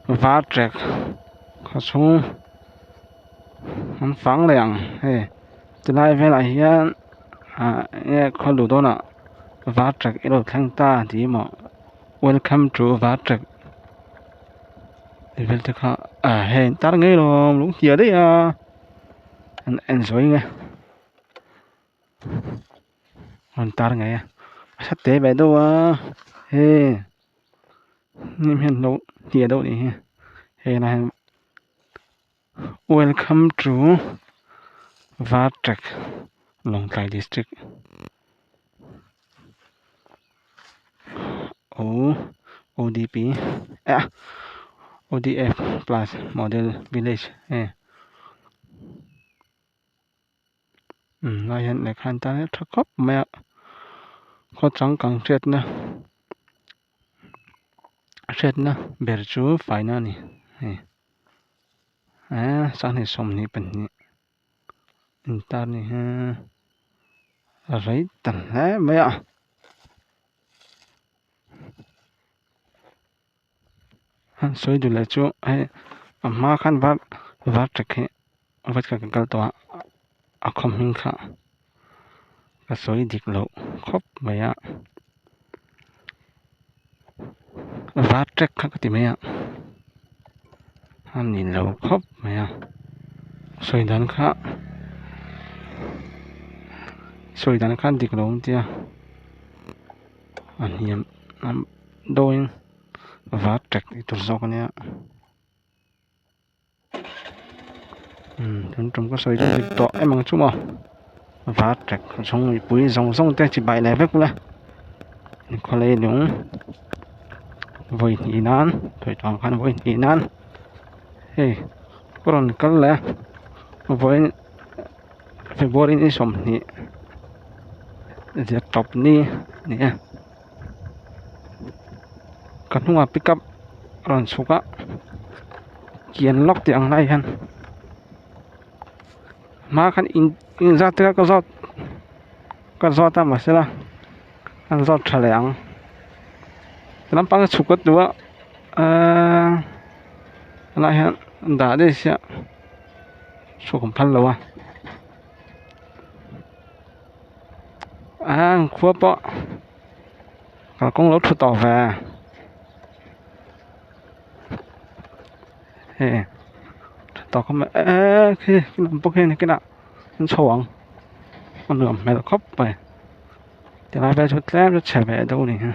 Varṭek khaw chhung an fang leh ang hei tilai velah hian ah enge khaw luh dawnah Varṭek i lo thleng ta tih maw welcome to Varṭek tih vel te kha ah hei an tar ngei lawm lung hnial daih a an en zuai nge. An tar ngei a a hre te ve deuh a hei hnim hian lo hnial deuh anih hi hei lai hian welcome to Varṭek Lawngtlai district O O D P ah O D F plus model village hei. Umm lai hian lehkha an tan tha khawp mai a khaw changkang hriatna hriatna ber chu faina a ni hei eee sanghnih 22 intar ni hi a rei ta hle mai a. Han sawi duh leh chu hei a hma khan var varṭek hi vawikhat ka kal tawh a a khaw hming kha ka sawi dik loh khawp mai a varṭek kha ka ti mai a a ni lo khawp mai a sawi dan kha sawi dan kha dik lo an tia a hniam dawhin. Var ṭek tih tur zawk ania umm tun tum ka sawi dik tawh em ang chu maw var ṭek chhung mipui zawng zawng te chibai leh vek ula khawlei lung vawi hnih nan sawi tawh ang khan vawi hnih nan hei ka rawn kal leh a vawiin february ni 20 zir tawp ni a ni a. Ka hnungah pickup a rawn chhuk a kian lawk tih ang lai hian hma khan in inzat te kha ka zawt ka zawt a mahsela an zawt tha leh ang lampang a chhuk a duh a ahh helai hian dah daih sia chhuk an phal lo a ahh khua pawh. Kalkawng lo thu tawh ve hei tha tawk awm e khi lam pawh khi nakinah an chho ang a nuam hmel khawp mai tilai vel chu tlem chu chhe ve deuh a ni hi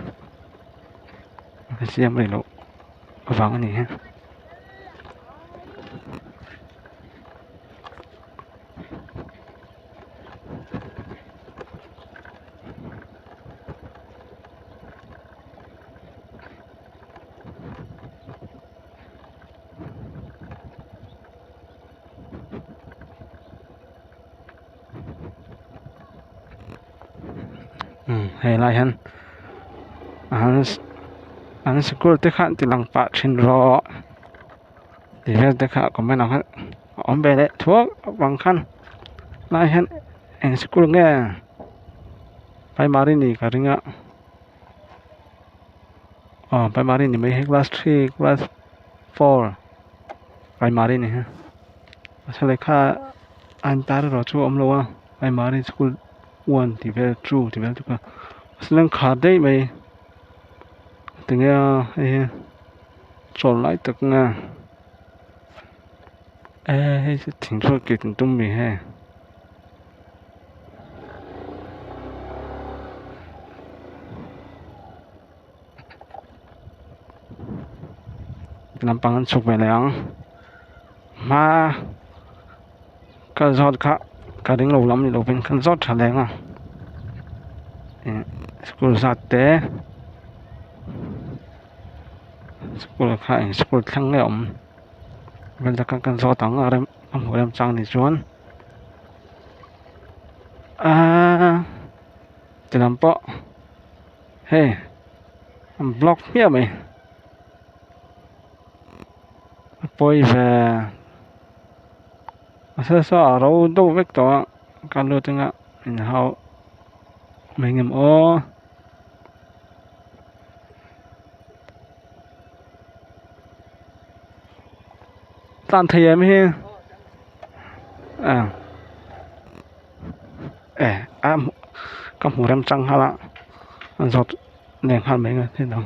a siam rih loh avang a ni hi. Hei lai hian an sikul te kha an ti lang pah thin rawh tih vel te kha comment ah khan a awm ve leh thuak avang khan lai hian eng sikul nge. Primary ni ka ring a aw primary ni mai hi class three class four primary ni hi a chhan lehkha a intar erawh chu a awm lo a primary school one tih vel two tih vel te kha a sen an khar daih mai tinge a hei hi chawl lai tak nge eh hei chu thingthu kit an tum mi hei. Lampang an chhuk ve leh ang hma ka zawt kha ka ring lo lam ni lovin kan zawt tha leng a ih school zat te school kha eng school thleng nge awm vel te kha kan zawt ang a rem a hmuh rem chang ni chuan. Aaa ti lam pawh hei an block hmiah mai a pawi ve a saw saw a ro deuh vek tawh a ka lut anga inhau mai ngem aw. Tlan thei em hi ah eh a ka hmu rem chang nghal a an zawt leh nghal mai nge thil dang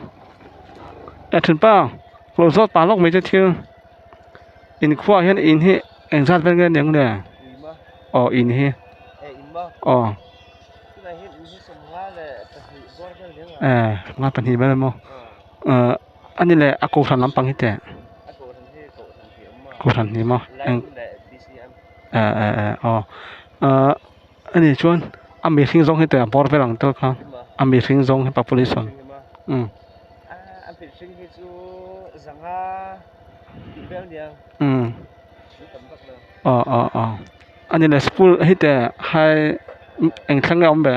eh thianpa lo zawt pah lawk mai che thil inkhua hian in hi engzat vel nge aniang le aw in hi aw eh sawmnga pahnih vel emaw ah a ni leh a kohhran lampang hi teh. Kohhran hi maw eng eh eh eh aw ahh a nih chuan a mihring zawng hi teh a bawr vel ang tawk kha a mihring zawng hi population umm umm aw aw aw a ni leh school hi teh hai eng thleng nge a awm ve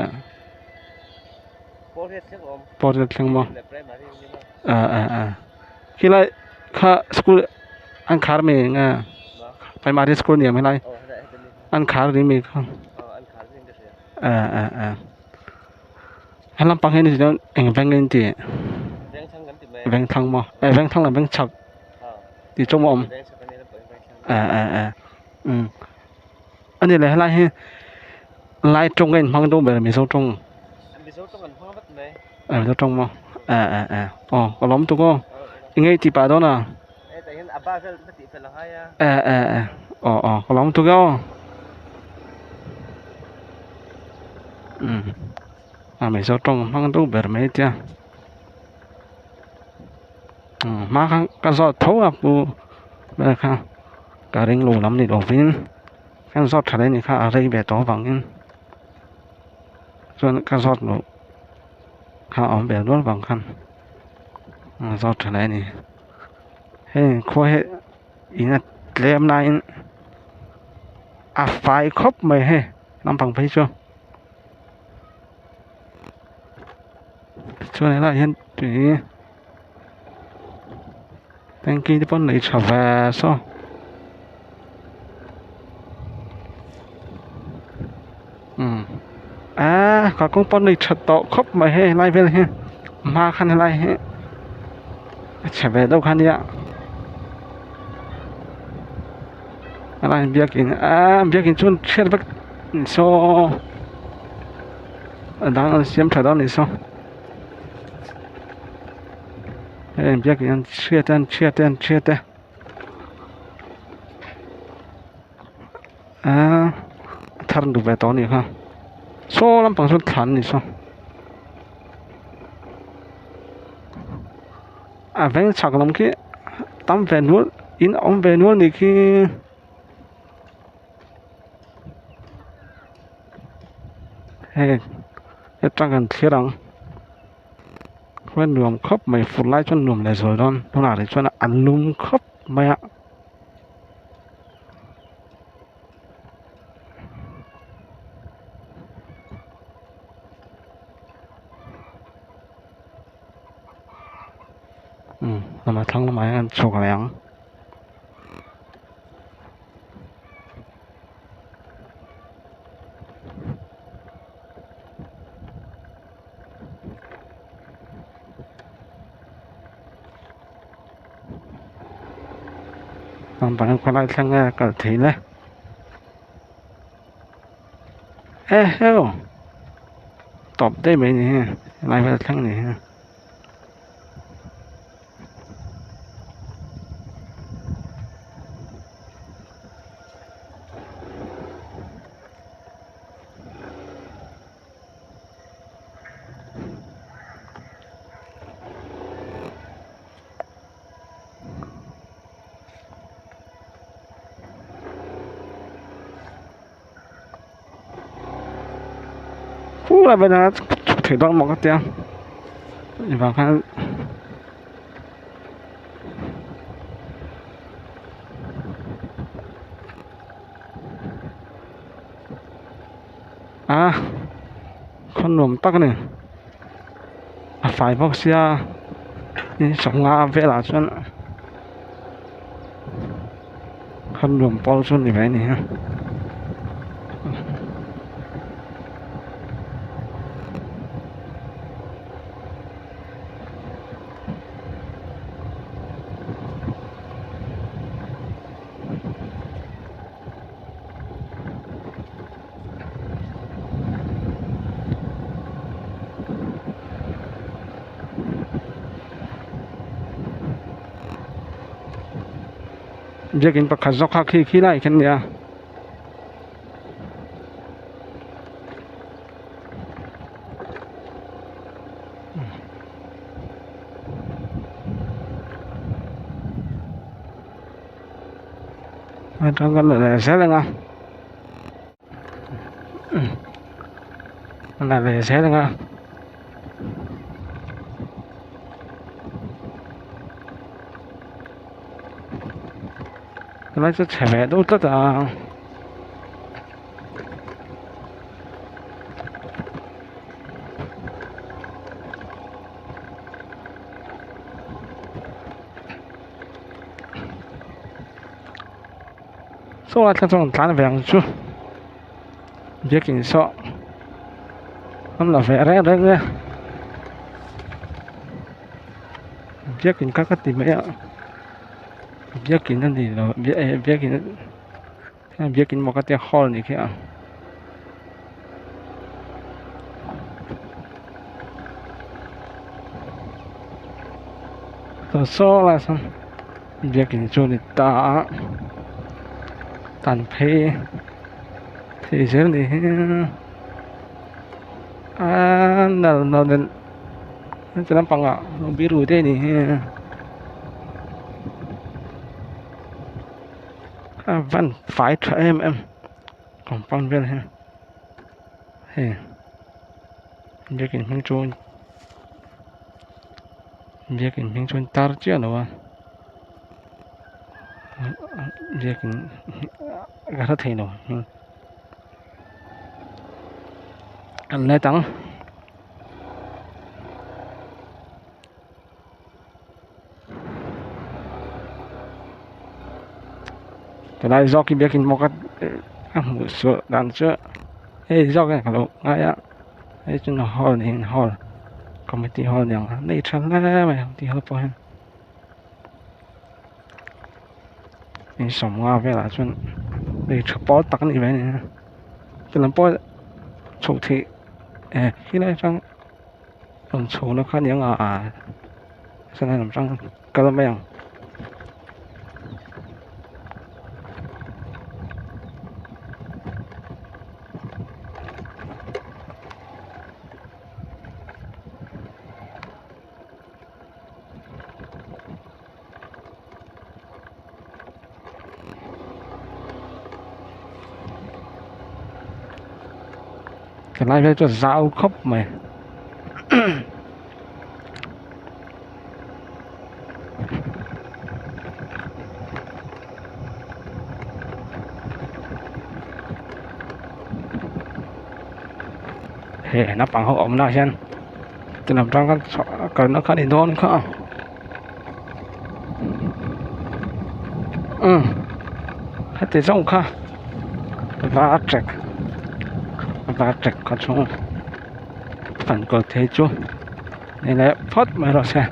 pawh thleng maw ah ah ah khilai kha school an khar mai eng a primary school ni ang helai an khar ri mai kha ah ah ah he lampang hi ni chuan eng veng nge an tih vengthlang maw eh vengthlang leh vengchhak tih chu a awm ah ah ah umm a ni leh helai hi lai tawng a inhmang deuh ber mizo tawng. Mizo tawng maw eh eh eh aw ka lawm tuk aw i ngei tih pah dawn a eh eh eh aw aw ka lawm tuk e aw umm a mizo tawng hmang deuh ber mai tia umm hma khan ka zawt tho a pu vel kha ka ring lo lam ni lovin kan zawt tha leh ni kha a rei ve tawh avangin. Chuan ka zawt loh kha a awm ve nual vang khan a zawt tha leh a ni heng khua hi in a tlem laiin a fai khawp mai hei naupang phei chu chuan helaiah hian tui tanky te pawh an nei tha ve saw. Umm aaa kalkawng pawh an nei tha tawh khawp mai hei helai vel hi hma khan helai hi a chhe ve deuh kha ania helai biakin aaa biakin chu an chhiat vek ni saw a dang an siam tha dawn a ni saw. Hei biakin an chhiat a an chhiat a an chhiat a aaa a thar duh ve tawh a nih kha saw lampang sawn thlan a ni saw a veng chhak lam khi tam ve nual in a awm ve nual a nih khi. Hei hetang kan thlir ang khuan nuam khawp mai fur lai chuan nuam leh zual dawn tunah rih chuan a lum khawp mai a. Umm lamah thlang lamah hian an chhuk leh ang. Naupang khawlai thleng nge kal thei le eheu tawp daih mai ni hi helai vel thleng ni hi. Khulai velah chhuk theih dawn maw ka tia vang khan a khaw nuam tak a ni a fai bawk sia in sangha velah chuan khaw nuam pawl chu a ni mai a ni a. Biakin pakhat zawk kha khi khi lai khian a nia. Atang kan la leh zel ang a la leh zel ang a. Helai chu chhe ve deuh tlat a. Saw lai thla chuan an tlan ve ang chu biakin saw an la ve reng reng e biakin kha ka ti mai a biakin a ni lo biakin biakin maw ka tia hall ni khi a. Saw lai sawn biakin chu a ni ta a tan phei thei zel ni hi aaa nal heti lampangah biru te ni hi a van fai tha em em compound vel hi hei biakin hming chu biakin hming chu an tar chiah lo a biakin ka hre thei lo kan let ang. Helai zawk hi biakin maw ka a hmuh suah dan chu hei zawk hian ka lo ngai a hei chu hall niin hall committee hall ni ang a nei tha hle mai ang tih ho pawh hian in sawmnga velah chuan nei tha pawl tak a ni mai a ni chutiang pawh chhoh theih eh helai atang. Rawn chho na kha aniang a sangai lam hrang kal mai ang. Helai vel chu a zau khawp mai he naupang ho awmna ah hian ti lam tang khan kalna kha a ni dawn kha a umm heti zawng kha va trek va trek kha chu an kal thei chu ni leh phawt mai rawh se.